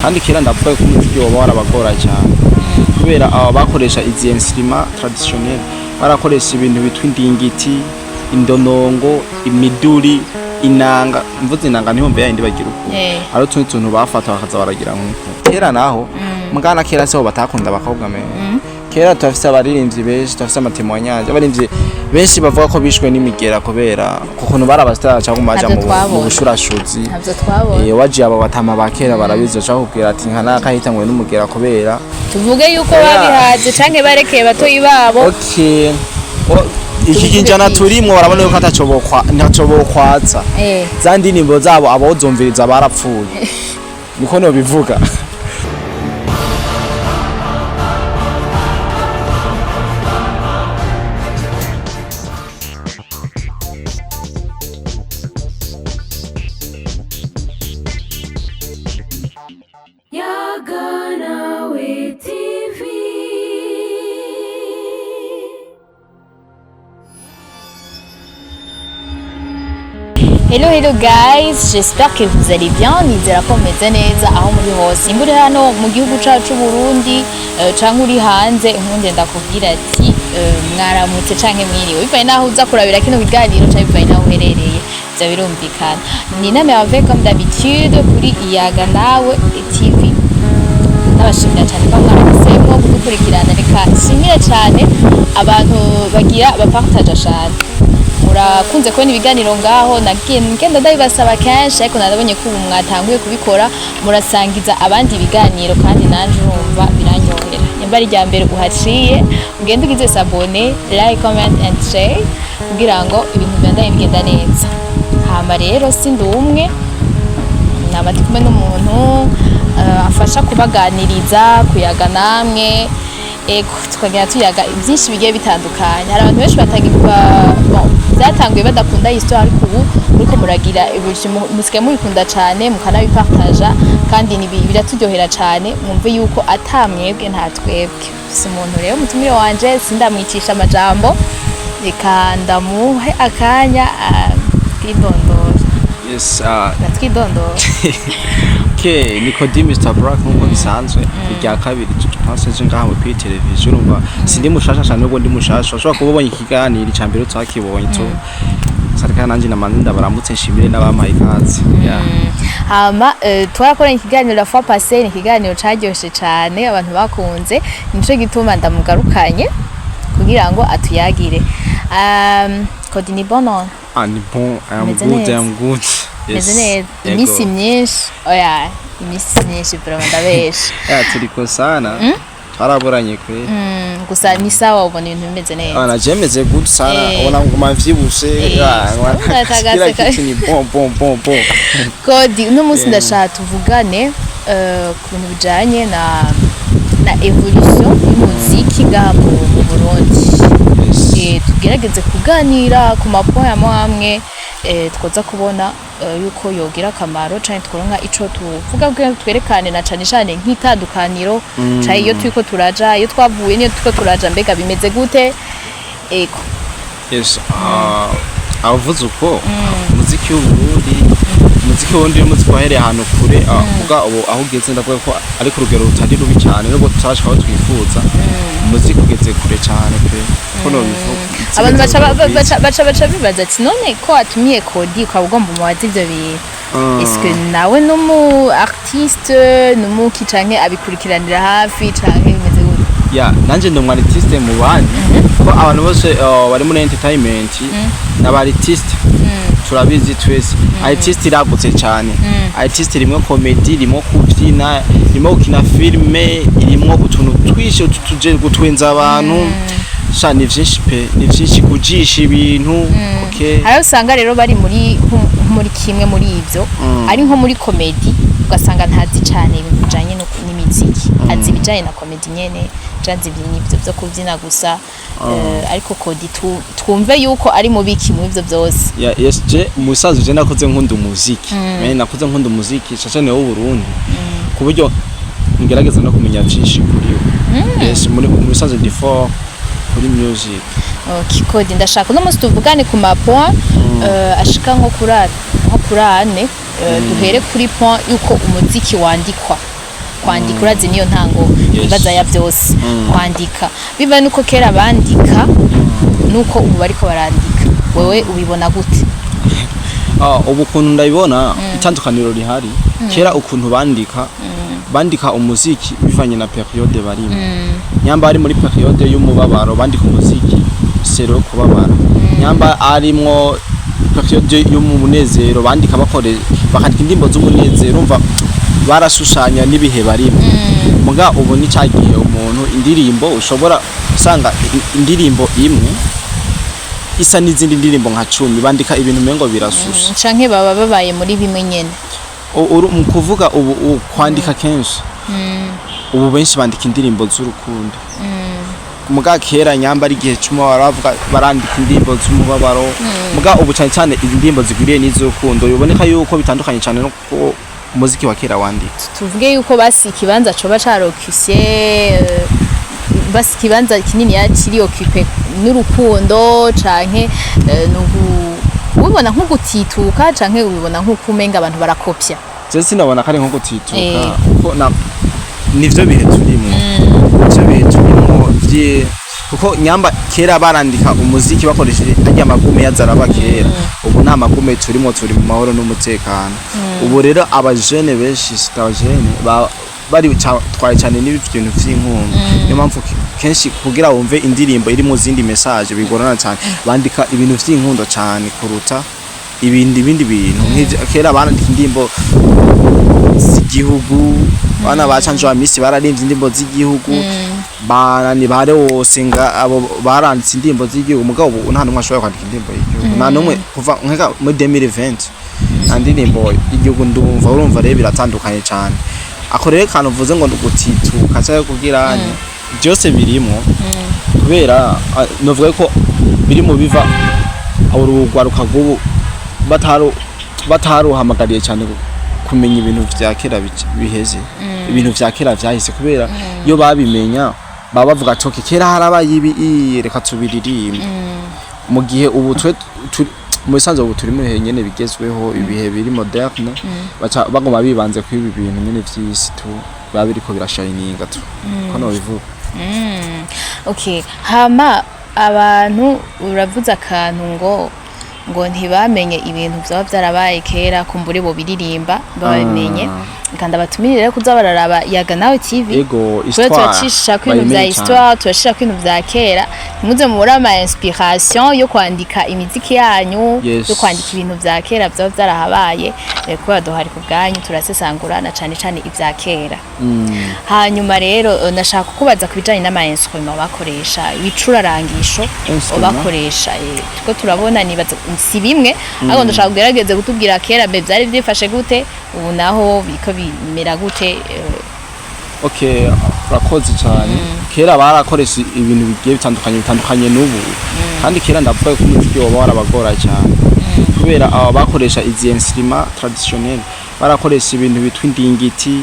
Kandi kera ndavuga ko umuziki woba warabagora cyane, kubera aba bakoresha izi instruments traditionnels, barakoresha ibintu bitwa indingiti, indonongo, imiduri, inanga. Mvuze inanga ntihumve yayindi bagira uko ari utundi tuntu bafata bakaza baragira nk'uko. Kera naho mugana kera siho batakunda abakobwa. Me kera turafise abaririmbyi benshi, turafise ama témoignages, abaririmbyi benshi bavuga ko bishwe n'imigera kubera ku kuntu bari abasitari cyangwa baja Ntabyo mu twabonye. Bushurashuzi. Ntabyo twabonye. Wajiye abo batama ba kera barabizi, bashaka kubwira ati nka naka hitanguwe n'umugera kubera Tuvuge yuko babihaze canke barekeye batoyi babo. Okay. Iki Tuvuge kinjana byinshi. turimwo, barabona yuko ataco bokwa, ntaco bokwatsa. Za ndirimbo zabo abozumviriza barapfuye, niko nobivuga. Yaganawe TV. Hello hello guys, j'espère que vous allez bien. Nizera ko mumeze neza aho muri hose. Nimba uri hano mu gihugu cacu Burundi canke uri hanze, nkunde ndakubwira ati mwaramutse canke mwiriwe. Bivanye naho uza kurabira kino kiganiro canke bivanye naho uherereye. Ivyo birumvikana. Ni Nama Hervé comme d'habitude kuri Iyaga Nawe TV. Ndabashimira cyane ko mwarahisemo kudukurikirana. Reka nshimire cyane abantu bagira bapartage cyane. Murakunze kubona ibiganiro ngaho, nagiye ngenda ndabibasaba kenshi, ariko narabonye ko ubu mwatanguye kubikora, murasangiza abandi ibiganiro, kandi nanje urumva birandyohera. Nimba ari irya mbere uhaciye, ugende ugize s'abonner, like, comment and share kugira ngo ibintu bibandanye bigenda neza. Hama rero sindi umwe, naba ndi kumwe n'umuntu afasha kubaganiriza, kuyaga namwe, ego, tukagenda tuyaga byinshi bigiye bitandukanye. Hari abantu benshi bon, byatanguye badakunda histoire, ariko ubu muriko muragira evolution, musigaye mubikunda cane, mukanabipartaja, kandi biraturyohera cane. Mwumve yuko ata mwebwe nta twebwe. Si umuntu rero, umutumire wanje sindamwicisha amajambo, reka ndamuhe akanya twidondora. Yes. Natwidondora. Okay, Nicodem Mr Black nkuko bisanzwe, irya kabiri pense je ngaha kuri television. Urumva sindi mushasha cyane, nubwo ndi mushasha ushobora kuba ubonye ikiganiro ca mbere utakibonye tu sarika. Nanje namanze ndabaramutse, nshimire n'abampaye ikaze. Yeah. Hama twarakoranye ikiganiro la fois passée, ni ikiganiro caryoshe cane, abantu bakunze, nico gituma ndamugarukanye kugira ngo atuyagire. Kodi, ni bon none? Ah, ni bon, I am Meze good. neza. I am good. Yes. Meze neza. Yego. Iminsi myinshi, oya, iminsi myinshi vraiment, ndabesha. Yeah, turiko sana, twaraburanye kwe. Gusa ni sawa, ubona ibintu bimeze neza. Ah, na meze good sana. Ubona nguma mvyibushe. Urabona Kila atagaseka. kitu ni bon bon bon bon. Kodi, uno munsi ndashaka tuvugane ku bintu bijanye na évolution y'umuziki ngaha mu Burundi. Tugerageze kuganira ku ma points amwe amwe twoza kubona yuko yogira akamaro canke tworonka ico tuvuga kugira ngo twerekane na cane cane nk'itandukaniro canke iyo turiko turaja, iyo twavuye n'iyo turiko turaja, mbega bimeze gute? Ego. Yes, avuze uko umuziki w'Uburundi, umuziki w'Uburundi n'umuziki wahereye ahantu kure, muga ubu aho ugeze ndavuga ko ari ku rugero rutari rubi cyane, nubwo tutarashika aho twifuza. Umuziki ugeze kure cyane pe, ko nobivuga. Abantu baca bibaza ati none ko watumiye Kodi ukaba ugomba umubaze ivyo bintu, est-ce que nawe n'umu artiste n'umuki canke abikurikiranira hafi canke bimeze gute? Ya, nanje ndi umu artiste mu bandi, ko abantu bose bari muri entertainment n'aba artiste turabizi twese. Artiste iragutse cyane. Artiste irimwo comedy, irimwo kubyina, irimwo gukina filme, irimwo utuntu twinshi tuje gutwenza abantu. Sha, ni vyinshi pe, ni vyinshi kujisha ibintu. Okay. Hariho usanga rero bari muri nko muri kimwe muri ivyo, ari nko muri comédie, ugasanga ntazi cane ibintu bijanye n'imiziki, azi ibijanye na comédie nyene canke ibintu ivyo vyo kuvyina gusa. Ariko Kodi twumve yuko ari mu biki muri ivyo vyose? Ya, yes, je musaza, je nakoze nkunda umuziki. Mais nakoze nkunda umuziki cyane w'u Burundi, ku buryo ngerageza no kumenya vyinshi kuri wo. Yes, muri musaza ndi fort kuri music. Okay, Kodi, ndashaka uno munsi tuvugane ku ma points ashika nko kuri ane. Duhere kuri point yuko umuziki wandikwa. Kwandika, urazi, niyo ntango ibaza ya byose. Kwandika biva nuko kera bandika nuko ubu bariko barandika, wewe ubibona gute? Ah, ubu ukuntu ndabibona, itandukaniro rihari, kera ukuntu bandika, bandika umuziki bivanye na période barimo. Nyamba ari muri période y'umubabaro, bandika umuziki sero yo kubabara. Nyamba arimwo période y'umunezero, bandika bakore bakandika indirimbo z'umunezero. Umva, barashushanya n'ibihe barimo. Muga ubu ni ca gihe umuntu indirimbo ushobora usanga indirimbo imwe isa n'izindi ndirimbo nka 10. Bandika ibintu umengo birasusa. Canke baba babaye muri bimwe nyene. Mu kuvuga ubu kwandika kenshi, ubu benshi bandika indirimbo z'urukundo. Muga kera, nyamba ari igihe c'umubabaro, bavuga barandika indirimbo z'umubabaro. Muga ubu cyane cyane indirimbo zigwiriye n'iz'urukundo. Biboneka yuko bitandukanye cyane no kuko umuziki wa kera wandika. Tuvuge yuko basi ikibanza coba carokisye, basi ikibanza kinini ya kiri occupé n'urukundo, canke nugu ubibona nko gutituka, canke ubibona nk'uko umenga abantu barakopya? Je sinabona ko ari nko gutituka, kuko na nivyo bihe turimwo, nivyo bihe turimwo kuko nyamba kera barandika umuziki bakoresheje arya magume yazaraba kera, ubu nta magume turimo, turi mu mahoro n'umutekano. Ubu rero abajene benshi, si abajene bari twaye cyane n'ibi bintu vy'inkunga. Niyo mpamvu kenshi kugira wumve indirimbo iri mu zindi message bigorana cyane. Bandika ibintu vy'inkundo cyane kuruta ibindi bintu nk'ivyo. Kera barandika indirimbo z'igihugu, bana ba Canjo wa Misi bararimbye indirimbo z'igihugu, barani bare wose nga abo baranditse indirimbo z'igihugu. Mugabo ubu nta numwe ashobora kwandika indirimbo y'igihugu, nta numwe. Kuva nka muri 2020 nta ndirimbo y'igihugu ndumva. Urumva rero biratandukanye cyane. Ako rero kantu uvuze ngo gutituka cyangwa kugira byose birimo, kubera novuga ko biri mu biva urugwaruka rw'ubu bataruhamagariye cyane kumenya ibintu vya kera biheze, ibintu vya kera vyahise. Kubera iyo babimenya baba bavuga ati: "Okay, kera harabaye ibi, reka tubiririmbe." Mu gihe ubu twe mu bisanzwe ubu turi mu bihe nyene bigezweho, ibihe biri moderne, baca baguma bibanze kuri ibi bintu nyene vy'isi tu biba biriko birashininga tu, ko nobivuga. Okay, hama abantu, uravuze akantu ngo ntibamenye ibintu vyaba vyarabaye kera, kumbure bo biririmba babimenye. Kandi abatumirire rero kuza bararaba Yaga Nawe TV. Ego. Kubera Histoire turacisha ko ibintu vya bayimenye cane. histoire, turashira ko ibintu vya kera, ntimuze mubure ama inspiration yo kwandika imiziki yanyu, yo kwandika ibintu vya kera vyaba vyarahabaye, kubera duhari ku bwanyu, turasesangura na cane cane ivya kera. Hanyuma rero nashaka kukubaza ku bijanye n'ama instrument bakoresha, ibicurarangisho Instrument? bakoresha. Tuko turabona, nibaza si bimwe, ariko ndashaka kugerageza kutubwira kera mbe vyari vyifashe gute, ubu naho biriko bimera gute? Okay, urakoze cyane. Kera barakoresha ibintu bigiye bitandukanye n'ubu. Kandi kera ndavuga ko umuziki woba warabagora cyane, kubera aba bakoresha izi instrument traditionnel, barakoresha ibintu bitwa indingiti,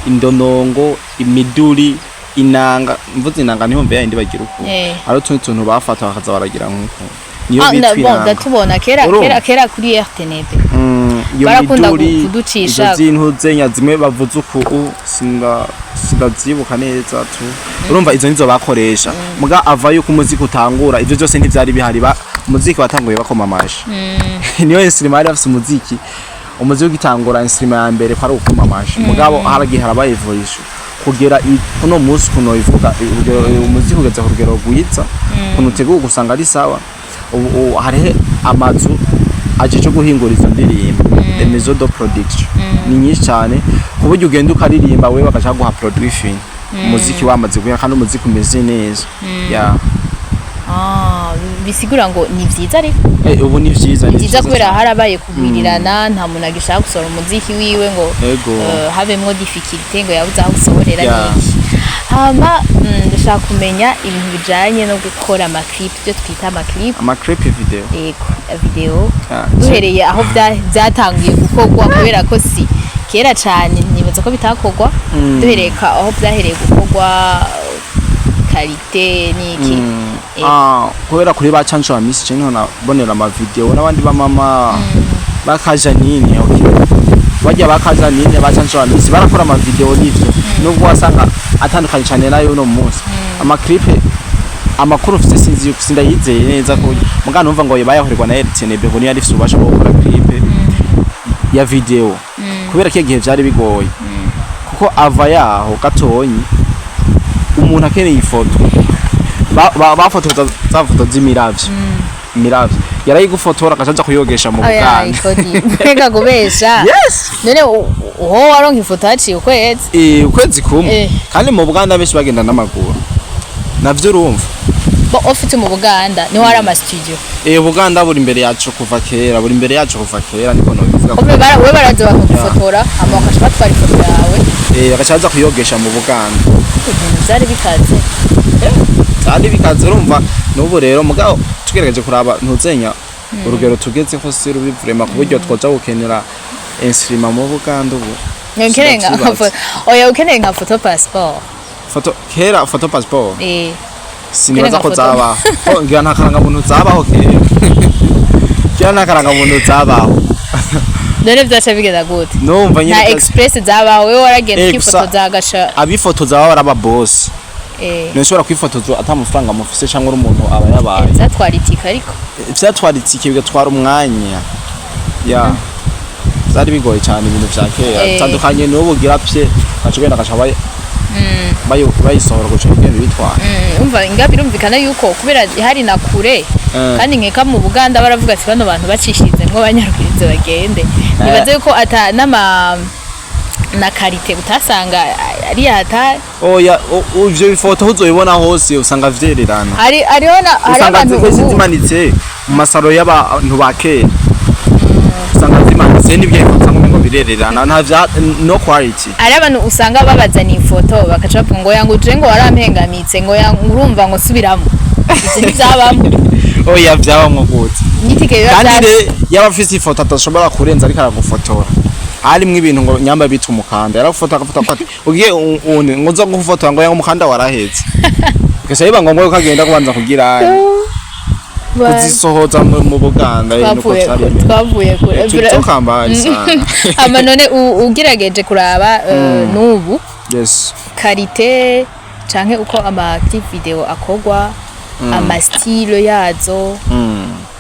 indonongo, imiduri, inanga. Mvuze inanga ntihumve yayindi bagira uku, ari utundi tuntu bafata bakaza baragira nk'uku, niyo Ah, bitwa bon, inanga. Ndatubona kera. Urumva? Kera kuri RTNB Iyo barakunda miduri, kuducisha. izo z'intuzenya zimwe bavuze uku sindazibuka neza tu. Urumva izo nizo bakoresha. Muga ava yuko umuziki utangura, ivyo byose ntivyari bihari. Umuziki watanguye bakoma amashi, niyo instrument bari bafise. Umuziki ugitangura, instrument ya mbere kwari gukoma amashi. Mugabo haragiye harabaye evolution kugera kuno munsi. Kuno ivuga urugero, umuziki ugeze ku rugero rwiza, ukuntu uteguye usanga ari sawa. Ubu hariho amazu ajeje guhingura izo ndirimbo, les maisons de production ni nyinshi cyane, ku buryo ugenda ukaririmba wewe bagaca guha produit fini, umuziki wamaze guhera kandi umuziki umeze neza ya. Ah, bisigura ngo ni vyiza ariko. Ubu ni vyiza. Ni vyiza kubera cyane. harabaye kugwirirana, nta muntu agishaka gusohora umuziki wiwe ngo habemwo difficulté ngo yabuze aho usohorera n'iki. Hama ndashaka kumenya ibintu bijanye no gukora amaclip, ibyo twita amaclip. Amaclip video. Yego, video. Ah, Duhereye aho byatangiye gukorwa, kubera ko si kera cane nibaza ko bitakorwa, duhereye aho byahereye gukorwa, qualité n'iki. Ah, kubera kuri ba Canjo wa Miss je niho nabonera ama video n'abandi ba mama ba Kajanini. Okay. Bajya bakaza nini, bacanshura misi barakora ama video n'ivyo, nubwo wasanga atandukanye cyane nayo uno munsi. Ama clip, amakuru mfise, sinzi yuko sindayizeye neza ko mugana numva ngo bayakorerwa na RTNB, ngo niyo yari ifise ububasha bwo gukora clip ya video, kubera ko igihe vyari bigoye, kuko ava yaho gatonyi umuntu akeneye ifoto, bafotoza za foto z'imiravyo, imiravyo yarayigufotora agaca aja kuyogesha mu Oya. Buganda. Ikodi mbega kubesha? Yes. None uho waronka ifoto haciye ukwezi? Eh, ukwezi kumwe. Kandi mu Buganda benshi bagenda n'amaguru, navyo urumva. Bo ufite mu Buganda niho hari ama studio? Eh, Buganda buri imbere yacu kuva kera, buri imbere yacu kuva kera, niko nobivuga. Kumbe we baraza bakagufotora hama bakaca batwara ifoto yawe? Eh, bagaca baza kuyogesha mu Buganda. Ibintu vyari bikaze. Kandi bikaze, urumva n'ubu rero mugabo tugerageje kuraba ntuzenya urugero tugeze ko si rubi vraiment, ku buryo twoja gukenera instrument mu Buganda ubu. Ukeneye nka Sindavyibaza. Oya, ukeneye nka photo passeport. Foto kera, photo passeport. Sinibaza ko Ukeneye nka zabaho. Ko ngira nta karangamuntu zabaho kera, kera nta karangamuntu zabaho. None vyaca bigenda gute? Numva nyine Nta express zabaho, wewe waragenda ukifotoza agasha. Abifotoza baba ari ababosi. Ntushobora kwifotoza ata mafaranga mufise cyangwa uri umuntu aba yabaye. Vyatwara itike ariko. Vyatwara itike, bigatwara umwanya, ya vyari bigoye cyane ibintu vya kera. Bitandukanye n'ubu, gira pye gaca ugenda gaca bayisohora guca ugenda ubitwara. Umva inga birumvikana yuko kubera hari na kure, kandi nkeka mu Buganda baravuga ati bano bantu bacishize ngo banyarukirize bagende, nibaze yuko ata n'ama na qualité utasanga ari yata. Oya, ivyo bifoto aho uzobibona hose usanga vyererana. Hari hariho na hari Usanga abantu kenshi ubu zimanitse mu masaro y'abantu ba kera, usanga zimanitse n'ibyo bifoto usanga umengo birererana, nta vya no quality. Hari abantu usanga babazaniye ifoto bakaca bavuga ngo yangu je ngo warampengamitse, ngo yangu urumva ngo subiramo, ivyo ntivyabamo? Oya, vyabamwo gute? N'itike biba Kandi vyase. Yaba afise ifoto atashobora kurenza ariko aragufotora, harimwo ibintu ngo nyamba bita umukanda, yaragufotora agafata ko ati ugiye undi ngo nzo gufotora, ngo yangu umukanda waraheze, bigaca biba ngombwa yuko agenda kubanza kugira kuzisohoza mu Buganda, nuko Twavuye vyari bimeze. Twavuye kure. Tulitoka mbali sana. Ama none ugerageje kuraba n'ubu qualité canke uko ama clip video akorwa, ama style yazo,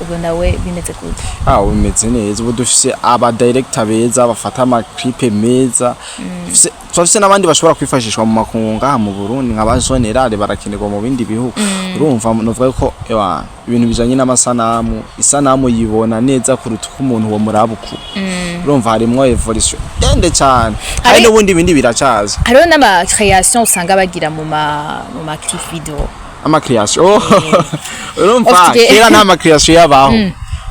ubona we bimeze gute? Ah, bimeze neza. Ubu dufise aba director beza bafata ama clip meza. Turafise n'abandi bashobora kwifashishwa mu makungu ngaha mu Burundi, nka ba General barakenerwa mu bindi bihugu. Urumva novuga ko ewa ibintu bijanye n'amasanamu, isanamu yibona neza kuruta uko umuntu wo murabuku. Urumva harimwo évolution ndende cyane hari n'ubundi bindi biracaza. Hariho n'ama création usanga bagira mu ma clip video. Ama création, oh, urumva kera nta ma création yabaho.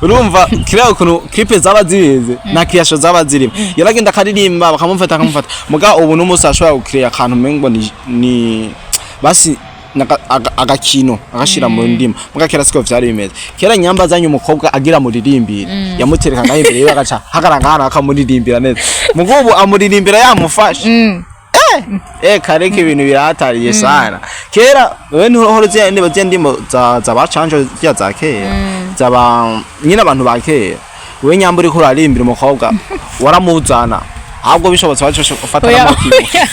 Urumva kera ukuntu clip zaba zimeze, nta création zaba zirimo, yaragenda akaririmba bakamufata akamufata. Muga ubu n'umunsi ashobora gucrea akantu umengo ni basi agakino agashira mu ndimo. Muga kera siko vyari bimeze. Kera nyamba azanye umukobwa agira muririmbire, yamutereka ngaho imbere yiwe, agaca hagarara ngaho akamuririmbira neza. Muga ubu amuririmbira yamufashe. Kareke ibintu biratariye sana. Kera wewe ntuhora uziya ndimo, ziya ndimo za bacanje, ziya za kera, zaba nyine abantu ba kera. Wewe nyamba uriko urarimbira umukobwa waramuzana, ahubwo bishobotse wacu ufata Oya, n'amakibo oya.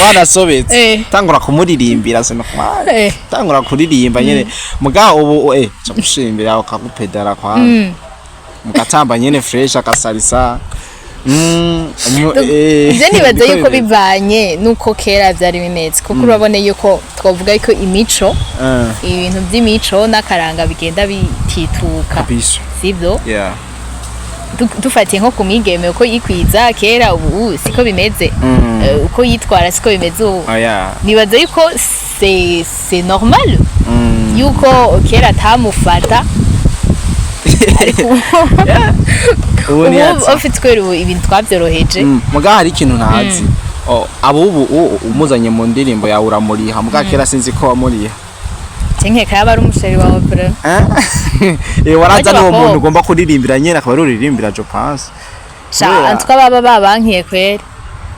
wanasobetse, tangura kumuririmbira sinakwa tangura kuririmba nyene. Muga ubu cha gushimbira akagupedara kwa mugatamba nyene fresh akasalisa. Je nibaza Niko yuko bimeze. bivanye nuko kera vyari bimeze, kuko urabona yuko twavuga yuko imico, ibintu by'imico n'akaranga bigenda bitituka. Kabisa. Sivyo? Yeah. Dufatiye nko ku mwigeme, uko yikwiza kera ubu siko bimeze. Uko yitwara siko bimeze ubu. Oya. Nibaza yuko c'est normal yuko kera atamufata, ariko Ubu ni ubu yatsa. ufite kubera ubu ibintu twabyoroheje. Muga hari ikintu ntazi. Oh, abubu umuzanye mu ndirimbo yawe uramuriha, muga kera sinzi ko wamuriha. Nkeka yaba ari umusheri wawe pre. Eh, waraza Bajya n'uwo bakobwa. muntu ugomba kuririmbira nyene akaba ari uririmbira, je pense. Sha, Kubera- antwa baba babankiye kweri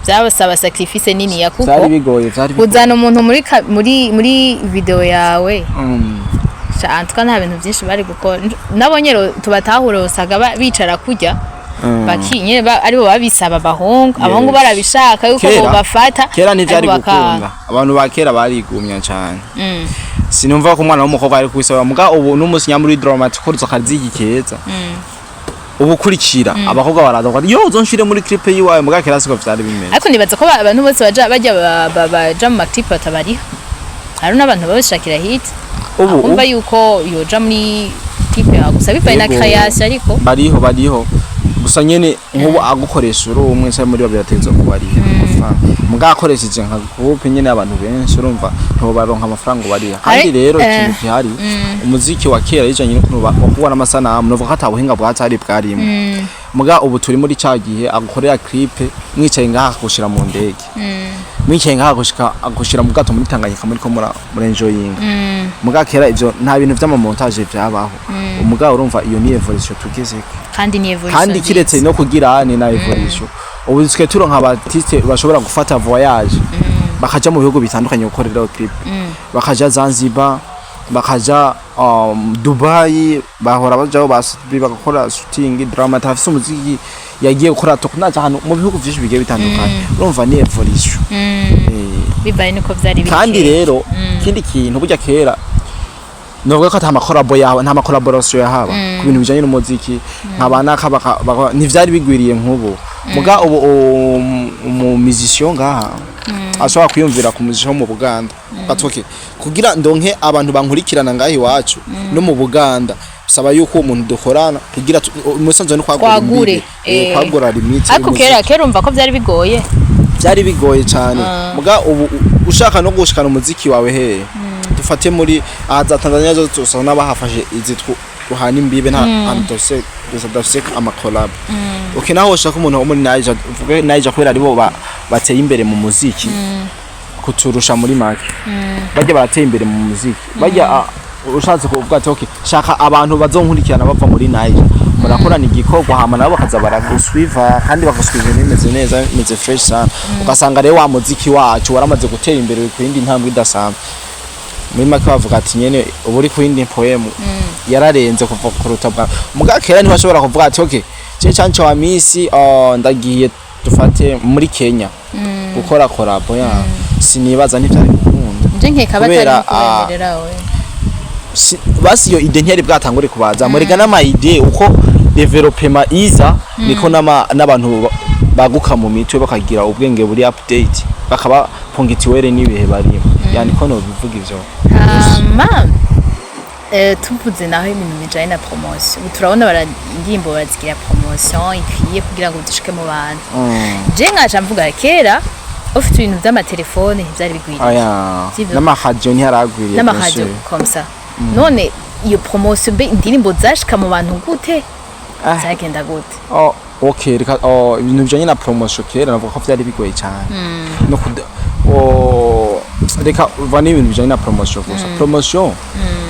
byabasaba sacrifice nini ya kuko Vyari bigoye, vyari bigoye. kuzana umuntu muri video yawe. Sha, antwa nta bintu byinshi bari gukora, nabo nyero tubatahura usanga bicara kurya. Baki nyene aribo babisaba abahungu, abahungu barabishaka yuko bobafata. Kera ntivyari ariko bakanga. gukunda. Abantu ba kera barigumya cane. Sinumva ko umwana w'umukobwa ari kubisaba, muga ubu n'umunsi nyamuri Drama T ukoze akaziki keza, ubu ukurikira abakobwa baraza bakavuga: "Yo, uzonshire muri clip yiwawe." Muga kera siko vyari bimeze. Ariko nibaza ko abantu bose baja bajya baja mu ma clip batabariha. Hari n'abantu babishakira hit, Ubu akumva yuko yoja muri clip yawe gusa bivaye na création, ariko Bariho, bariho, gusa nyene nk'ubu agukoresha uri umwe canke muri babiri ategerezwa kubariha amafaranga. Muga akoresheje nka groupe nyene abantu benshi, urumva ntibobaronka amafaranga ubariha. Kandi rero ikintu gihari, umuziki wa kera bijanye n'ukuntu wakorwa n'amasanamu, novuga ko ata buhinga bwatari bwarimwo. Muga ubu turi muri ca gihe agukorera clip mwicaye ngaha, akagushira mu ndege mwicaye ngaha, agushika agushira mu bwato muri Tanganyika muriko mura enjoyinga. Muga kera ivyo nta bintu vy'ama montage vyabaho. Umuga urumva iyo ni évolution tugezeko. Kandi ni évolution Kandi kiretse nziza. no kugira ni na évolution, ubu twe turonka aba artiste bashobora gufata voyage bakaja mu bihugu bitandukanye gukoreraho clip, bakaja Zanzibar, bakaja Dubai, bahora bajaho basubi bagakora shooting. Drama afise umuziki yagiye gukora tournage ahantu mu bihugu vyinshi bigiye bitandukanye. Urumva ni évolution. Bivaye nuko vyari biri Kandi kera. rero ikindi kintu, burya kera novuga ko ata ma collabo yawe, nta ma collaboration yahaba ku bintu bijanye n'umuziki, nkaba naka ntivyari bigwiriye nk'ubu. Muga ubu umu musicien ngaha ashobora kwiyumvira ku muziki wo mu Buganda ati: "Okay, kugira ndonke abantu bankurikirana ngaha iwacu no mu Buganda, bisaba yuko uwo muntu dukorana kugira umusanzu no kwagura Kwagure, imbibe, kwagura limite Ariko y'umuziki." kera urumva ko vyari bigoye. Byari bigoye cyane. Muga ubu ushaka no gushikana umuziki wawe hehe, dufate muri aha za Tanzania zo usanga n'abahafashe izi tuhana imbibe, nta hantu dufise gusa dufise ama collab. Okay, naho ushaka umuntu wo muri Niger, uvuge Niger kubera aribo bateye imbere mu muziki kuturusha. Muri make bajya barateye imbere mu muziki bajya, ushatse kuvuga ati: "Okay, shaka abantu bazonkurikirana bava muri Niger," murakorana igikorwa, hama nabo bakaza baraguswiva kandi baguswiva bimeze neza, bimeze fresh sana. Ugasanga rero wa muziki wacu waramaze gutera imbere ku yindi ntambwe idasanzwe. Muri make bavuga ati nyene ubu uri ku yindi poem yararenze kuva kuruta bwa. Muga kera ntibashobora kuvuga ati: "Okay, je Canjo Amissi, ndagiye dufate muri Kenya gukora collabo ya." Sinibaza, ntivyari gukunda. Nje nkeka batari Kubera, kubemerera we. Basi iyo idée ntiyari bwatangure kubaza. Murega n'ama idée, uko développement iza niko n'abantu baguka mu mitwe, bakagira ubwenge buri update, bakaba ponctuel n'ibihe barimo. Yani ko no bivuga ivyo. Hama tuvuze naho ibintu bijanye na promotion, ubu turabona indirimbo barazigira promotion ikwiye kugira ngo zishike mu bantu. Je nkaca mvuga kera ufite ibintu vy'amatelefone ntivyari bigwiriye. Aya. Sivyo? N'amaradiyo ntiyaragwiriye. N'amaradiyo Bien sûr. comme ça. None iyo promotion mbe indirimbo zashika mu bantu gute? Zagenda gute? Oh, okay, reka, oh, ibintu bijanye na promotion kera navuga ko vyari bigoye cyane. No kuda, oh, reka uva n'ibintu bijanye na promotion gusa. Promotion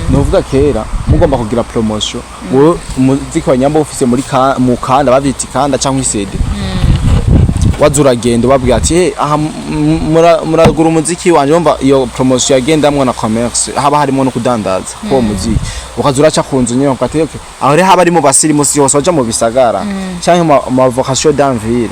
nuvuga kera mugomba kugira promotion, wowe umuziki wa nyambo ufise muri mu kanda bavyita ikanda cyangwa i CD, waza uragenda ubabwira ati: "Hey, aha muragura umuziki wanje." Wumva iyo promotion yagendamwo na commerce, haba harimo no kudandaza k'uwo muziki, ukaza uraca ku nzu nyene ukavuga ati: "Okay." Aho rero haba ari mu basirimu, si hose waja mu bisagara canke mu ma vocation d'enville,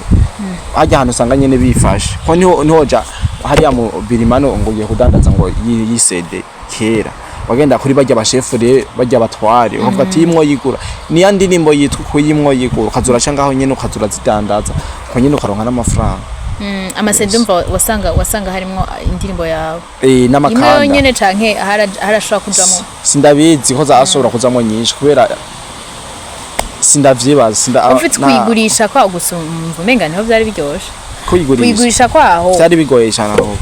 hajya ahantu usanga nyene bifashe ko niho nihoja hariya mu birimano ngo ugiye kudandaza ngo yi CD. Kera wagenda kuri barya bashefu rero, barya batware, ukavuga ati: "Yimwo yigura niya ndirimbo yitwa uku, yimwo yigura." Ukaza uraca ngaho nyene, ukaza urazidandaza uko nyene, ukaronka n'amafaranga. Ama CD umva wasanga harimwo indirimbo yawe imwe n'amakanda. Yonyene canke harashobora kujamwo? Sindabizi ko zashobora kuzamwo nyinshi kubera sindavyibaza, sinda Ufite kuyigurisha kwaho gusa, umva umenga niho vyari biryoshe. Kuyigurisha? Kuyigurisha kwaho. Vyari bigoye cyane ahubwo.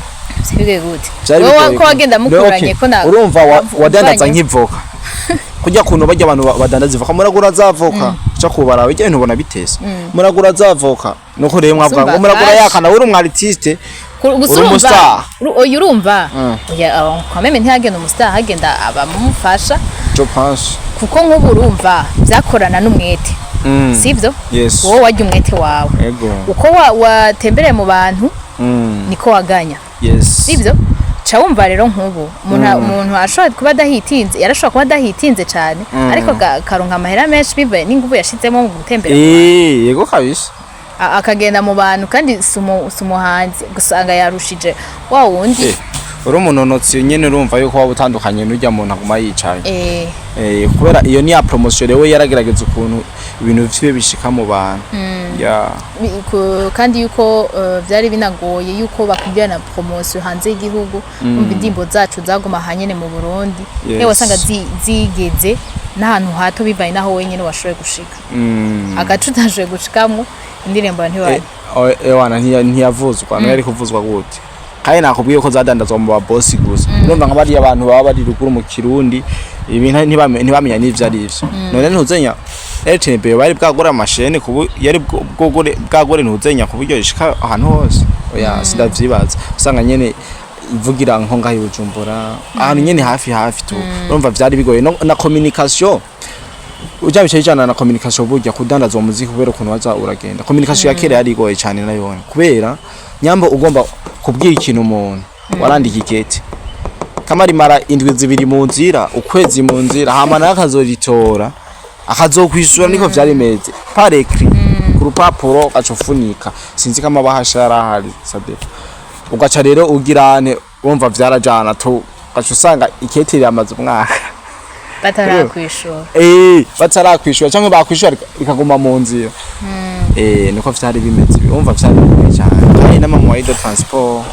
Vyari bigoye gute? Vyari Wowe bigoye. ko wagenda mukuranye ko na Urumva wadandaza uvanye- nk'ivoka, kurya kuntu barya abantu badandaza ivoka: "Muragura za voka." Uca kubara bijya bintu ubona bitese: "Muragura za voka." Nuko rero mwavuga ngo Sumva muragura cash. yakana, uri umu artiste, Gusa uri urumva umu star. Oya, urumva, oya, quand même ntihagenda umu star, hagenda abamufasha. Je pense. Kuko nk'ubu urumva byakorana n'umwete, sivyo? Yes. Wowe warya umwete wawe. Ego. Uko watembereye mu bantu niko waganya, Yes. sivyo? Ca wumva rero nk'ubu umuntu ashobora kuba adahitinze, yarashobora kuba adahitinze cyane, ariko akaronka amahera menshi bivaye n'inguvu yashizemo mu gutembera. Yego kabisa. Akagenda mu bantu, kandi si umuhanzi, gusanga yarushije wa wundi. Uri umunonotsi nyene, urumva yuko waba utandukanye n'urya muntu aguma yicaye. Kubera iyo ni ya promotion rero, yaragerageza ukuntu ibintu vyiwe bishika mu bantu ya. Kandi yuko vyari binagoye yuko bakubwira na promotion hanze y'igihugu. Umva, indirimbo zacu zaguma ahanyene mu Burundi. Yewe, wasanga zigeze n'ahantu hato bivaye n'aho wenyene washoboye gushika. Agace utashoboye gushikamwo, indirimbo ntiwari Ewana, ntiyavuzwa. Niyo yari kuvuzwa gute kandi nakubwiye ko zadandazwa mu babosi gusa? Urumva nka bariya abantu baba bari ruguru mu Kirundi, ibintu ntibamenya n'ivyo ari vyo. None ntuzenya RTNB bari bwagura amashene kubu yari bwogure bwagure, ntuzenya ku buryo ishika ahantu hose? Oya, sindavyibaza. Usanga nyene ivugira nko ngaho i Bujumbura, ahantu nyene hafi hafi tu. Urumva vyari bigoye na communication uja bicaye ijana na communication. Burya kudandaza uwo muziki, kubera ukuntu waza uragenda, communication ya kera yari igoye cyane nayone, kubera nyambo ugomba kubwira ikintu umuntu, warandika ikete, kamarimara indwi 2 mu nzira, ukwezi mu nzira, hama nawe akazoritora, akazokwishura. Niko vyari bimeze, par écrit, ku rupapuro, ugaca ufunika. Sinzi ko amabahasha yari ahari, ça dépend. Ugaca rero ugirane, wumva vyarajana tu, ugaca usanga ikete riramaze umwaka batarakwishura. Batarakwishura cyangwa bakwishura rikaguma mu nzira. Niko vyari bimeze. Urumva vyari bigoye cyane, kandi n'ama moyens de transport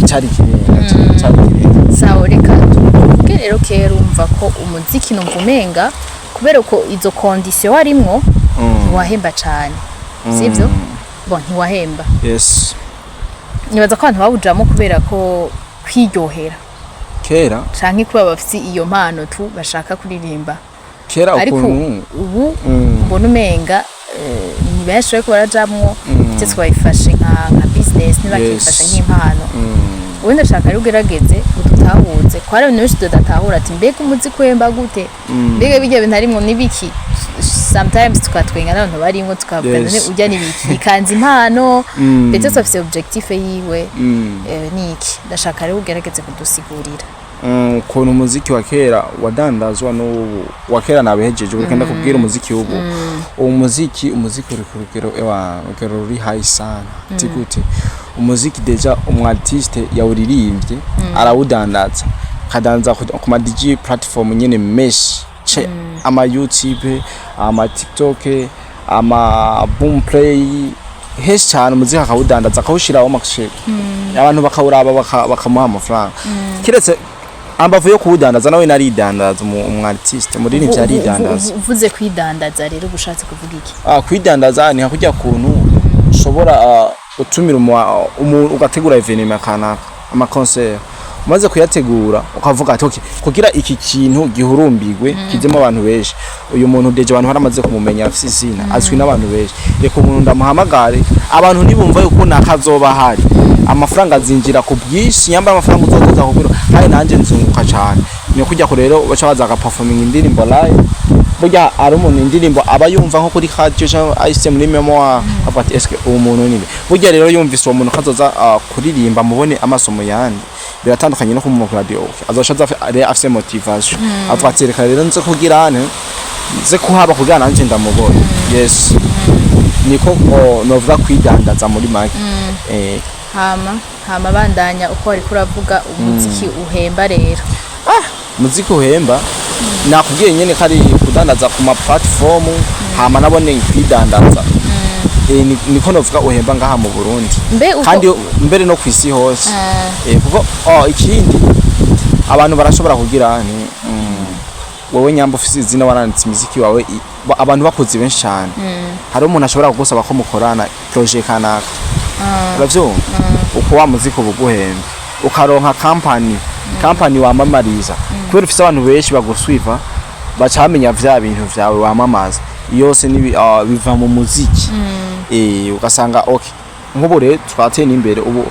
cari kirenga, cari kirenga. Sawa, reka tuvuge rero kera. Urumva ko umuziki, numva umenga kubera ko izo conditions warimwo, ntiwahemba cane, sivyo? Bon, ntiwahemba. Yes. Nibaza ko abantu bawujamo kubera ko kwiryohera Kera. canke kuba bafise iyo mpano tu, bashaka kuririmba. Kera. Ariko ukuntu ubu mbona umenga ni benshi bariko barajamwo, ndetse twabifashe nka business, ntibakifashe nk'impano. Ubundi ndashaka rero ugerageze udutahuze, ko hari ibintu benshi tudatahura, ati: "Mbega umuziki uhemba gute? Mbega bijya bintu harimwo n'ibiki?" Sometimes tukatwenga n'abantu barimwo, tukavuga: "None urya n'ibiki ikanze impano?" Ndetse afise objectif yiwe. Ni iki? Ndashaka rero ugerageze kudusigurira. Ukuntu umuziki wa kera wadandazwa n'ubu. Wa kera nabihejeje, ubu reka kubwira umuziki w'ubu. Uwo muziki uri ku rugero, ewa, rugero ruri high sana. Ati gute? Umuziki déjà umu artiste yawuririmbye arawudandaza, akadandaza ku ma DJ platform nyene menshi, ama YouTube, ama TikTok, ama Boomplay, henshi cyane. Umuziki akawudandaza, akawushiraho amakasheke, abantu bakawuraba, bakamuha amafaranga. Kiretse ambavu yo kuwudandaza, nawe naridandaza. Umu artiste, umuririmbyi aridandaza. Uvuze kwidandaza rero, uba ushatse kuvuga iki? Kwidandaza ni nka kurya kuntu ushobora gutumira umuntu, ugategura événement kanaka, ama concert. Umaze kuyategura, ukavuga ati: "Okay, kugira iki kintu gihurumbirwe, kizemo abantu benshi, uyu muntu déjà abantu baramaze kumumenya, afise izina, azwi n'abantu benshi, reka umuntu ndamuhamagare." Abantu nibumva yuko nakazoba hari amafaranga azinjira ku bwinshi, nyamba amafaranga uzotoza kugira, kandi nanjye nzunguka cyane. Ni kujya ko rero baca baza agaperforming indirimbo live. Burya ari umuntu indirimbo aba yumva nko kuri radio cyangwa ayise muri mémoire, avuga ati: "Eske uwo muntu ni?" Burya rero yumvise uwo muntu kazoza kuririmba, mubone amaso mu yandi, biratandukanye no kumva ku radio. Okay. Azoca aza afise motivation, avuga ati: "Reka rero nze kugira nte, nze kuhaba kugira nanje ndamubone." Yes, niko novuga kwidandaza muri make. Hama bandanya uko wariko uravuga, umuziki uhemba rero. Muziki uhemba, nakubwiye nyene ko ari kudandaza ku ma platform, hama nabone kwidandaza. Niko novuga uhemba ngaha mu Burundi. Mbe uko Kandi mbere no kwisi hose. Kuko ikindi abantu barashobora kugira ni wowe nyamba ufise izina, waranditse imiziki wawe, abantu bakuzi benshi cyane, hari umuntu ashobora kugusaba ko mukorana projet kanaka, uravyumva? Uko wa muziki uba uguhemba, ukaronka company wamamariza, kubera ufise abantu benshi baguswiva, baca bamenya vya bintu vyawe wamamaza yose biva mu muziki. Ugasanga okay, nk'ubu rero twateye n'imbere, ubu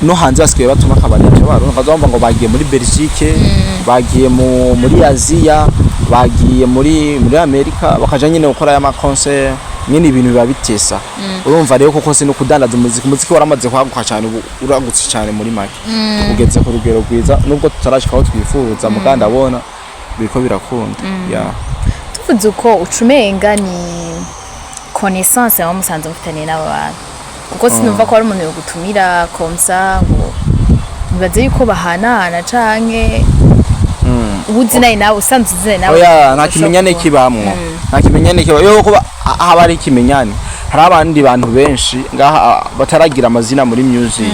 no hanze basigaye batuma akabarije barundi, ukazumva ngo bagiye muri Belgique, bagiye muri Aziya, bagiye muri Amerika, bakaja nyine gukora ya ma concert. Nyene ibintu biba bitesa. Urumva rero koko se no kudandaza umuziki, umuziki waramaze kwaguka cyane, ubu uragutse cyane muri make, ugeze ku rugero rwiza, nubwo tutarashika aho twifuza, muga ndabona biriko birakunda, yeah. Tuvuze uko ucumenga ni connaissance muba musanzwe mufitaniye n'aba bantu, kuko sinumva ko hari umuntu yogutumira comme ça ngo nibaze yuko bahanahana canke ubuzi nawe, nawe usanzwe uzi nawe. Oya, nta ushobora kimenyane kibamwo, nta kimenyane kiba yo kuba haba ari ikimenyane. Hari abandi bantu benshi ngaha bataragira amazina muri music,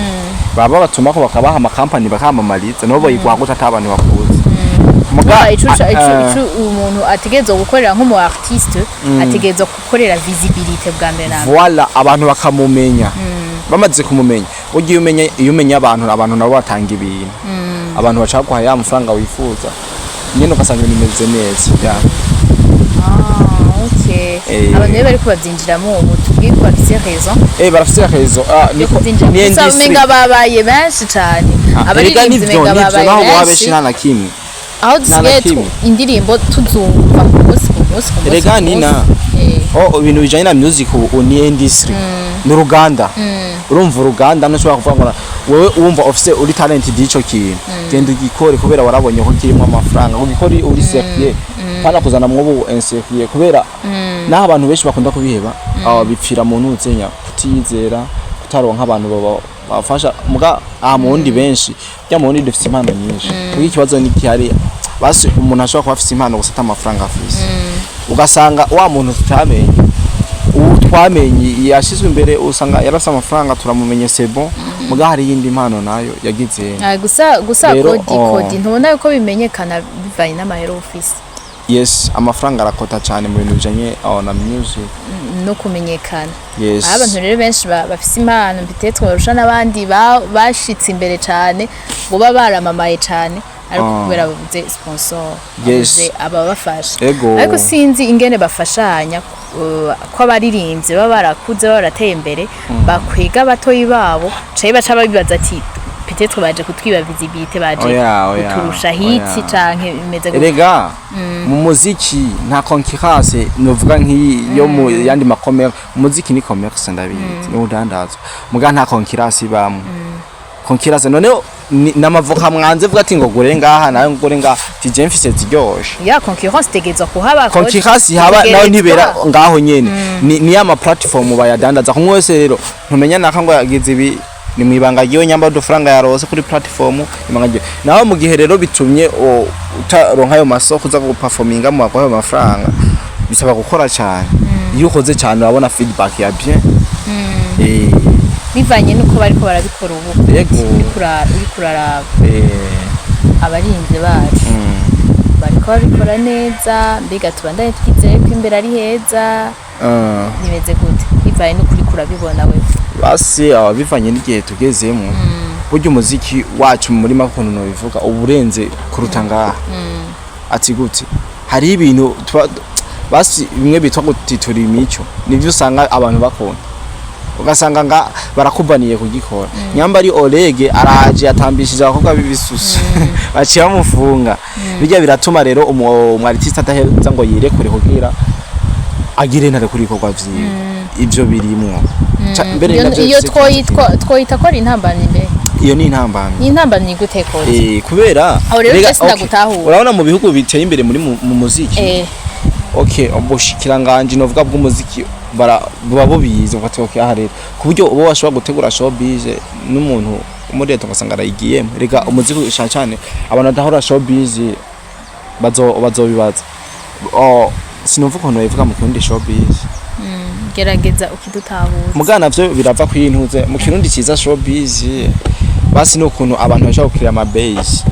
baba batumako bakabaha amakampani bakamamariza, nabo bayiguha gute ata abantu bakuzi? Muga ico umuntu ategerezwa gukorera nk'umu artiste, ategerezwa gukorera visibilité bwa mbere na mbere. Voilà, abantu bakamumenya. Bamaze kumumenya, burya iyo umenya abantu, abantu nabo batanga ibintu, abantu bashaka guha ya mafaranga wifuza nyene, ugasanga ibintu bimeze neza, yeah. Ah, okay. Eh. Abantu rero bariko bavyinjiramo ubu, tubwiye ko bafise raison Barafise raison, yo niko kuvyinjira. ni Gusa industry. umenga babaye benshi cane. Erega Abaririmbyi nivyo, umenga nivyo, babaye naho boba benshi, benshi. nta na kimwe. Aho dusigaye kimwe. indirimbo tuzumva ku munsi ku munsi ku munsi Erega ku munsi. Nina. Oh, ibintu bijanye na music ubu ni industry, ni uruganda. Urumva, uruganda ntushobora kuvuga ngo wewe wumva ufise uri talented y'ico kintu, genda ugikore kubera warabonye ko kirimo amafaranga, ugikore uri sérieux, pana kuzana mwobo insérieux, kubera naho abantu benshi bakunda kubiheba, aba bipfira mu ntuzenya kutiyizera, kutaronka abantu bafasha. Muga aha mu wundi benshi bya mu wundi dufise impano nyinshi, kuko ikibazo ni gihari, basi umuntu ashobora kuba afise impano gusa ata amafaranga afise, ugasanga wa muntu tutamenye, ubu twamenye yashizwe imbere, usanga yarafise amafaranga, turamumenye, c'est bon, muga hari iyindi mpano nayo yagize. Ah, gusa Rero, kodi oh. kodi ntubona yuko bimenyekana bivanye n'amahera ufise? Yes, amafaranga arakota cyane mu bintu bijanye, oh, na music. No kumenyekana. Yes. Aho abantu rero benshi bafise impano peut-être barusha n'abandi bashitse imbere cane, ngo baba baramamaye cane, ariko kubera babuze sponsor, babuze ababafasha. Ego. Ariko sinzi ingene bafashanya, ko abaririmbyi baba barakuze, baba barateye imbere, bakwega batoyi babo, caye baca babibaza ati peut-être baje kutwiba visibilité, baje Oya, oya, kuturusha hit oya. canke bimeze gute? Erega mu muziki nta concurrence novuga nk'iyi yo mu yandi ma commerce. Umuziki ni commerce, ndabizi, ni udandazwa, muga nta concurrence ibamwo. Concurrence noneho n'amavoka mwanze vuga ati ngo gure ngaha nawe ngure ngaha, tije mfise ziryoshe. Ya concurrence itegerezwa kuhaba. Concurrence haba nayo ntibera ngaho nyene, ni ya ma platform bayadandaza kumwe wese. Rero ntumenya naka ngo yagize ibi, ni mwibanga ryiwe, nyamba udufaranga yarose kuri platform, ibanga ryiwe. Naho mu gihe rero bitumye utaronka ayo masoko uza guperforminga mu ayo mafaranga, bisaba gukora cyane. Iyo ukoze cyane urabona feedback ya bien. Bivanye n'uko bariko barabikora ubu. Yego. Uriko uraraba abarinzi bacu bariko babikora neza, mbega tubandanye twizeye ko imbere ari heza? Bimeze gute bivanye n'uko uriko urabibona wewe? Basi bivanye n'igihe tugezemo, burya umuziki wacu muri make ukuntu nobivuga uba urenze kuruta ngaha. Ati gute? Hariho ibintu tuba basi bimwe bitwa gutitura imico, nivyo usanga abantu bakunda, ugasanga nga barakubaniye kugikora. Nyamba ari Olege araje atambishije abakobwa b'ibisusu, baciye bamufunga. Bijya biratuma rero umu artiste adaheza ngo yirekure kugira agire ntare kuri ibikorwa vyiwe. Ivyo birimwo. Mbere navyo iyo bifise ikibazo. Twoyita ko ari intambamyi mbere? Iyo ni intambamyi. Ni intambamyi gute kodi? Kubera Aho rero Erega, je sinagutahura. Okay. Urabona mu bihugu biteye imbere muri mu muziki, okay, ubushikiranganje novuga bw'umuziki bara buba bubizi, bati okay, aha rero ku buryo ubo bashobora gutegura showbiz n'umuntu muri leta ugasanga arayigiyemo. Rega umuziki cyane cyane abantu badahora showbiz bazobibaza. Oh, sinumva ukuntu babivuga mu Kirundi showbiz. Gerageza ukidutahura. Mugana navyo birava kwintuze mu Kirundi ciza showbiz, basi ni ukuntu abantu bashobora gukira ama base,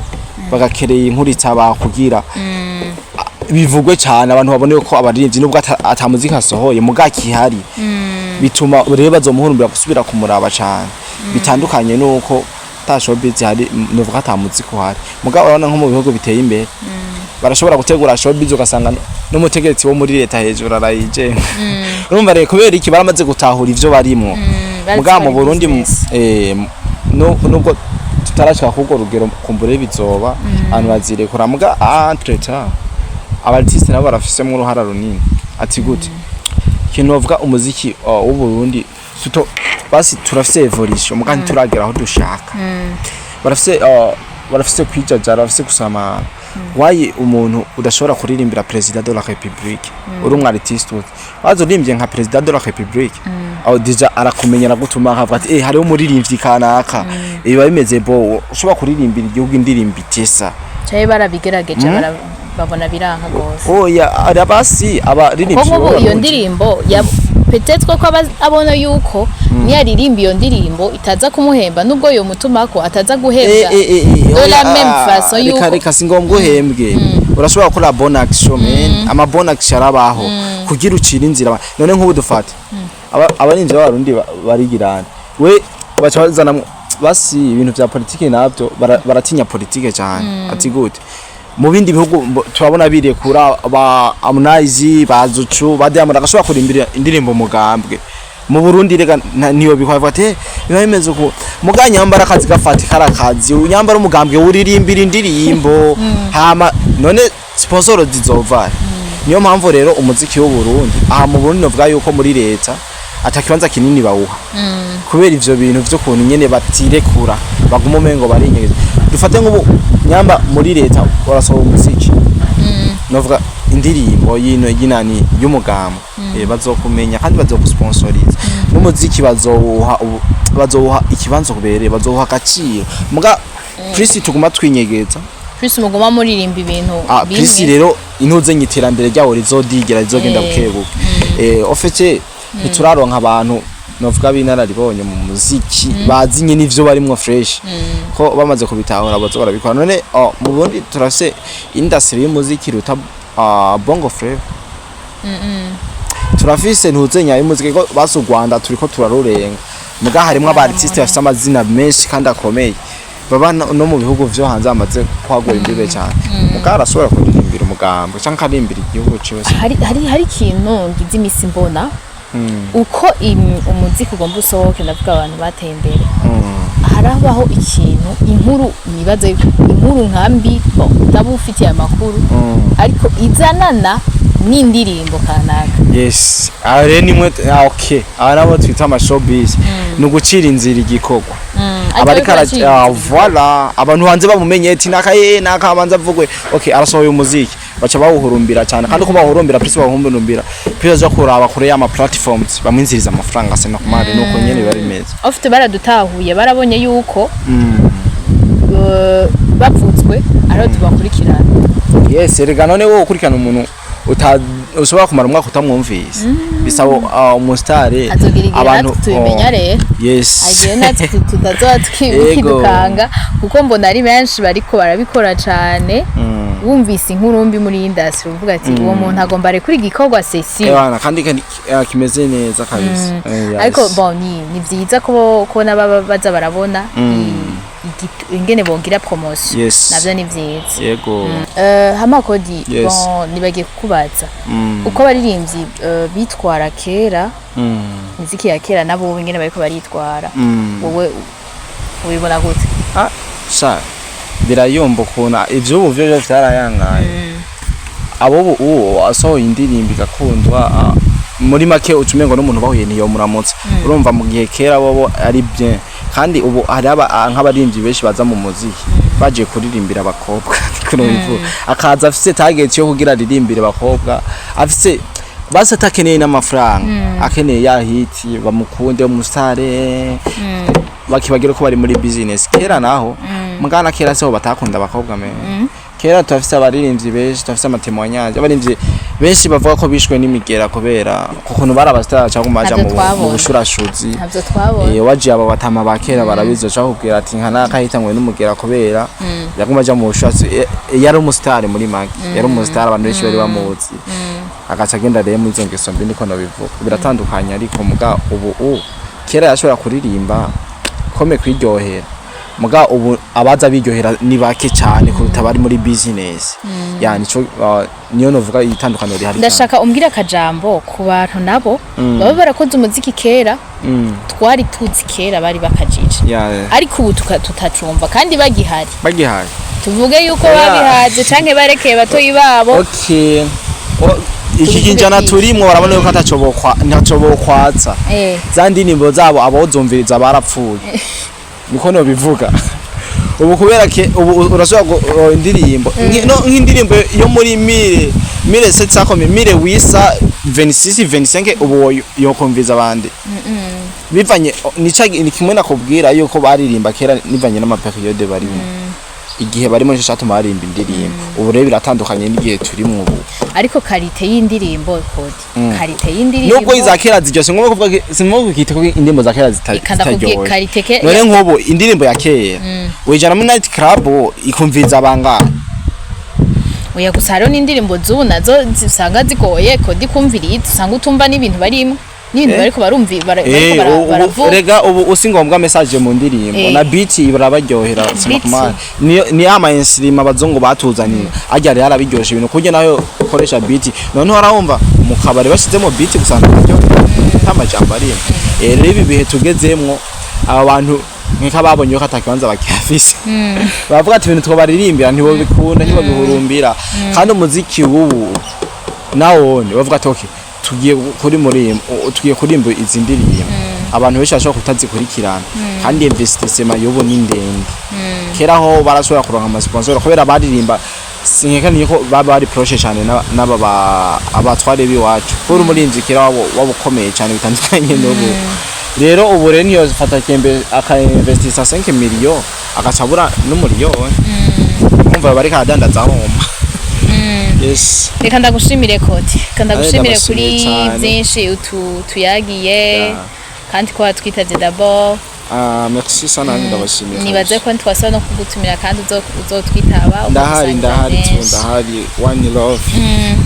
bagakereye inkuru itaba kugira bivugwe cyane, abantu babone ko abaririmbyi nubwo ata muziki asohoye muga kihari, bituma rero bazomuhurumbira gusubira kumuraba cyane. Bitandukanye nuko ta showbiz hari, nuvuga ata muziki uhari. Muga urabona nko mu bihugu biteye imbere barashobora gutegura showbiz, ugasanga n'umutegetsi wo muri leta hejuru arayijenga. Urumva rero kubera iki? Baramaze gutahura ivyo barimwo. Bazi Muga ko mu ari Burundi business. nubwo tutarashika kurwo rugero, kumbure bizoba abantu bazirekura. Muga entre temps aba artiste nabo barafisemwo uruhara runini. Ati gute? Ikintu bavuga, umuziki w'Uburundi tuto basi turafise évolution, muga ntituragera aho dushaka. Barafise kwijajara, barafise gusamara. Wayi umuntu udashobora kuririmbira président de la République, uri umu artiste uzi waza urimbye nka président de la République, aho déjà arakumenyera gutuma akavuga ati: "Eh, hariho umuririmbyi kanaka." Biba bimeze bo ushobora kuririmbira igihugu indirimbo itesa. Caye barabigerageje, babona biranka gose. Oya, arabasi abaririmbyi Ko nk'ubu iyo b'Abarundi. ndirimbo ya peut-être ko abona yuko niyaririmba iyo ndirimbo itaza kumuhemba, nubwo yo mutumako ataza guhembwa de la Oya, même façon reka yuko reka, si ngombwa uhembwe. Urashobora gukora bonne action, man, ama bonne action arabaho kugira ucire inzira. None nk'ubu dufate abarinzi b'Abarundi barigirana we baca bazana basi ibintu vya politike, navyo baratinya politike cyane. Ati gute mu bindi bihugu turabona birekura ba Harmonize, ba Zuchu, ba Diamond agashobora kurimbira indirimbo mugambwe. Mu Burundi rega niyo bikwa ati: "Eh, biba bimeze uko." Muga nyambara akazi gafata karakazi, unyambara umugambwe uririmbira indirimbo, hama none sponsor zizova? Niyo mpamvu rero umuziki w'u Burundi aha mu Burundi novuga yuko muri leta atakibanza kinini bawuha, kubera ivyo bintu vy'ukuntu nyene batirekura, baguma umengo barinyegeza. Dufate nk'ubu nyamba muri leta urasohora umuziki, novuga indirimbo yino yinani y'umugambo, bazokumenya kandi bazokusponsoriza n'umuziki, bazowuha bazowuha ikibanza kubereye, bazowuha agaciro. Muga plus tuguma twinyegeza, plus muguma muririmba ibintu bimwe. Plus rero intuze iterambere ryawo rizodigira, rizogenda buke buke. Au fait ntituraronka abantu novuga b'inararibonye mu muziki, bazi nyine ivyo barimwo fresh, ko bamaze kubitahura bazo barabikora. None mu Burundi turafise industry y'umuziki ruta bongo flava, turafise ntuzenya y'umuziki ko basi u Rwanda turiko turarurenga, muga harimwo aba artiste bafise amazina menshi kandi akomeye baba no mu bihugu vyo hanze, bamaze kwagura imbibe cyane. Muga arashobora kuririmbira umugambo canke akaririmbira igihugu ciwe. Hari ikintu ngize imisi mbona uko umuziki ugomba usohoke, ndavuga abantu bateye imbere, harabaho ikintu, inkuru, nibaze inkuru nkambi, bon, utaba ufitiye amakuru, ariko izanana n'indirimbo kanaka. Yes, aha rero nimwe, okay, aha nabo twita ama showbiz, ni ugucira inzira igikorwa abariko Ariko voilà, abantu hanze bamumenye ati naka ye naka abanza avugwe. Okay, arasohoye umuziki, baca bawuhurumbira cyane, kandi ko bawuhurumbira, plus bawuhurumbira, plus aza kuraba kure y'ama platforms bamwinziriza amafaranga sena kumari, nuko nyene biba bimeze. Ofite baradutahuye, barabonye yuko bavutswe ariho tubakurikirana. Yes, erega none wowe ukurikirana umuntu ushobora kumara umwaka utamwumvise, bisaba umusitari Azogira igihe natwe tubimenya rero. Agiye natwe tutazoba twikidukanga, kuko mbona ari benshi bariko barabikora cane. Wumvise inkuru mbi muri industry, uvuga ati uwo muntu agomba arekura igikorwa sesi. Ebana, kandi kimeze neza kabisa. Yes. Ariko bon, ni vyiza ko naba baza barabona ingene bogira promotion. Navyo ni vyiza. Yego. Hama Kodi, bon, nibagiye kukubaza uko abaririmbyi bitwara kera, imiziki ya kera nabo ingene bariko baritwara, wowe ubibona gute? Ah, sha birayumva ukuntu ivy'ubu vyo vyarayangaye. Abo ubu asohoye indirimbo igakundwa, muri make uca umengo n'umuntu bahuye niyo muramutse. Urumva mu gihe kera bobo ari bien, kandi ubu hari nk'abaririmbyi benshi baza mu muziki bagiye kuririmbira abakobwa, niko nobivuga. Akaza afise target yo kugira aririmbire abakobwa, afise basi atakeneye n'amafaranga, akeneye ya hit, bamukunde, umusare, bakibagira ko bari muri business. Kera naho mugana kera siho batakunda abakobwa me. Kera turafise abaririmbyi benshi, turafise ama témoignages, abaririmbyi benshi bavuga ko bishwe n'imigera kubera kukuntu bari abasitari cyangwa baja Ntabyo mu twabonye. Bushurashuzi. Ntabyo twabonye. Wajiye abo batama ba kera barabizi, baca bakubwira ati nka naka hitanwe n'umugera kubera yaguma aja mu bushurashuzi. Yari umusitari, muri make yari umusitari, abantu benshi bari bamuzi, agaca agenda rero muri izo ngeso mbi, niko nobivuga. Biratandukanye, ariko muga ubu kera yashobora kuririmba kome kwiryohera, muga ubu abaza biryohera ni bake cyane kuruta abari muri business. Yani ico niyo novuga itandukaniro rihari cyane. Ndashaka umbwire akajambo ku bantu nabo baba barakoze umuziki kera, twari tuzi kera bari bakajije, ariko ubu tutacumva kandi bagihari. Bagihaye. Tuvuge yuko Yeah. babihaze canke barekeye batoyi babo. Okay. Iki Tubivuge kinjana kwiki. turimwo, barabona yuko atacobokwa, ntaco bokwatsa. Za ndirimbo zabo abozumviriza barapfuye, niko nobivuga ubu, kubera ke ubu urashobora indirimbo no, nk'indirimbo yo muri mille sept cent combien, 1826, 25, ubu yokumviza abandi bivanye nica ni kimwe nakubwira yuko baririmba kera nivanye n'ama période barimo, igihe barimo nico catuma baririmba indirimbo. Ubu rero biratandukanye n'igihe turimwo ubu. Ariko qualité y'indirimbo, Kodi, qualité y'indirimbo. Nubwo iza kera ziryoshe, ngombwa kuvuga si ngombwa kwita ko indirimbo za kera Eka ndakubwiye zitaryoshe. Qualité ke. None nk'ubu indirimbo ya kera wijana muri night club ikumviriza bangahe? Oya, gusa hariho n'indirimbo z'ubu nazo usanga zigoye, Kodi, kumviriza, usanga utumva n'ibintu barimo, n'ibintu bariko barumvi bariko baravuga. Rega ubu usi ngombwa message mu ndirimbo, na beat irabaryohera. Beat. Sinakumana ni ama instrument abazungu batuzaniye ajya rero arabiryosha ibintu, kurya nayo ukoresha beat. Noneho arahumva mu kabari bashizemo beat gusa, ntaryohera nta majambo arimo. Rero ibi bihe tugezemwo, aba bantu nka babonye ko atakibanza bakihafise, bavuga ati ibintu twobaririmbira ntibobikunda, ntibobihurumbira. Kandi umuziki w'ubu nawone bavuga ati okay, tugiye kuri muri tugiye kurimba izi ndirimbo, abantu benshi bashobora kutazikurikirana. Kandi investissement y'ubu ni ndende. Kera ho barashobora kuronka ama sponsor kubera baririmba, sinkeka niko baba bari proche cyane n'aba abatware b'iwacu, kubera umurinzi kera wabo ukomeye cyane bitandukanye n'ubu. Rero ubu rero niyo fata kembe akainvestisa 5 millions agacabura n'umuriyoni, umva bariko aradandaza homa. Yes. Reka ndagushimire, Kodi, reka ndagushimire Ndabashimiye kuri cane. byinshi tuyagiye kandi ko watwitavye d'abord. Ah, merci sana, nanjye ndabashimiye. Nibaze ko ntitwasaba no kugutumira kandi uzotwitaba Ndahari. ukadusangiza Ndahari tu. byinshi. Ndahari, one love,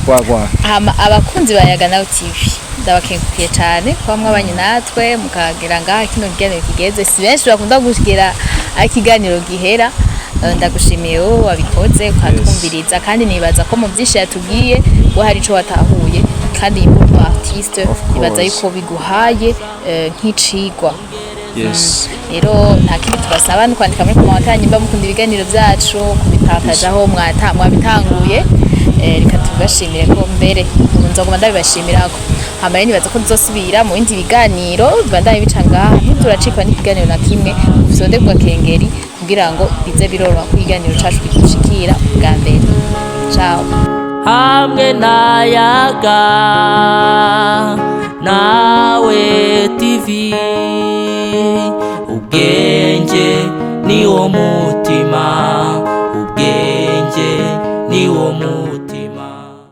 gwagwa. Hama abakunzi ba Yaga Nawe TV, ndabakengukiye cyane kuba mwabanye natwe mukagera ngaha kino kiganiro kigeze. Si benshi bakunda kugera aho ikiganiro gihera. Ndagushimiye wowe wabikoze ukatwumviriza, kandi nibaza ko mu byinshi yatubwiye we hari ico watahuye, kandi imbuto artiste Of course. nibaza yuko biguhaye nk'icigwa. Rero nta kindi tubasaba ni kwandika muri commentaire nimba mukunda ibiganiro byacu, kubipartajaho mwabitanguye. Reka tubashimire ko mbere ubu nzoguma ndabibashimirako. Hama rero nibaza ko tuzosubira mu bindi biganiro bibandanye bica ngaha. Ntituracikwa n'ikiganiro na kimwe. Ufyonde ku gakengeri kugira ngo bize biroroha ko ikiganiro cacu kigushikira bwa mbere. Ciao. Hamwe n'ayaga nawe TV, ubwenge ni wo mutima.